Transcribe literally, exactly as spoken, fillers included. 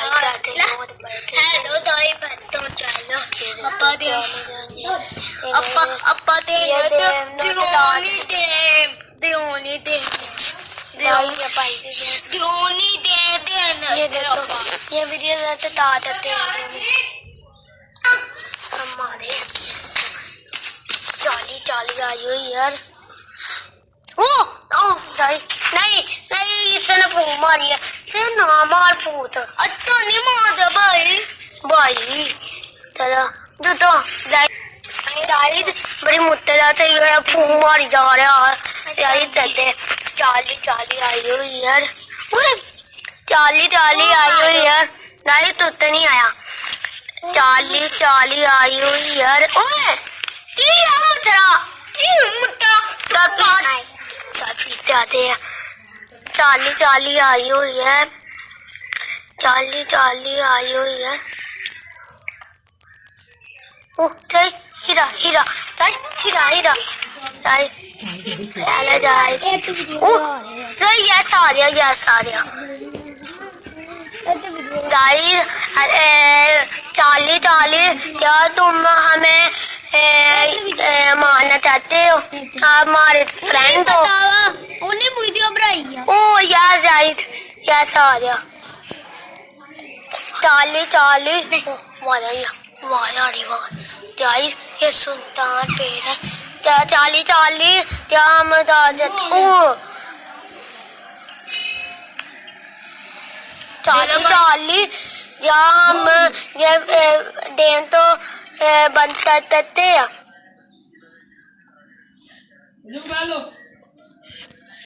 Hello, dai, pardon, giallo. Apa de, apa, apa de, the only them, the only them, the only, the only them, the only them. ये देखो, ये वीडियो रहते ताकत है। हमारे चाली, चाली आई हुई यार। ओ, ओ, नहीं, नहीं, नहीं, इसने फूंक मारी है। से ना मार फूंक। अच्छा, नहीं मारता भाई। भाई, चलो, जो तो, गाइस, गाइस, बड़ी मुत्ते दा ते ये फूंक मारी जा रहा है। गाइस, चलते, चाली, चाली आई हुई यार। ओए, चाली, चाली आई हुई यार। गाइस, तू तो नहीं आया। चाली, चाली आई हुई यार। ओए, ਕੀ ਆ ਮੁੱਤਰਾ? ਕੀ ਮੁੱਤਰਾ? ਕਾਫੀ, ਕਾਫੀ ਜ਼ਿਆਦੇ ਆ। ਚਾਲੀ, ਚਾਲੀ ਆਈ ਹੋਈ ਹੈ। ਚਾਲੀ, ਚਾਲੀ ਆਈ ਹੋਈ ਹੈ। ਉਹ, ਚਾਈ, ਹੀਰਾ, ਹੀਰਾ, ਚਾਈ, ਹੀਰਾ, ਹੀਰਾ, ਚਾਈ, ਲੈ, ਲੈ, ਚਾਈ। ਉਹ, ਨਹੀਂ, ਯੈਸ ਆ ਰਿਹਾ, ਯੈਸ ਆ ਰਿਹਾ। गाइस, अरे, चाली, चाली, यार, तुम हमें, ए, ए, मारना चाहते हो? आप हमारे फ्रेंड हो। ਉਹਨੇ ਵੀਡੀਓ ਬਣਾਈ ਆ। ओ यार, जाहिद, यस आ गया। चाली, चाली, वाह यार, वाह यार, वाह। गाइस, ये सुल्तान पेड़ है। क्या चाली, चाली, क्या मजा आ जाता। ओ, चाली, चाली, या हम ये, ए, दें तो, ए, बंद कर देते हैं।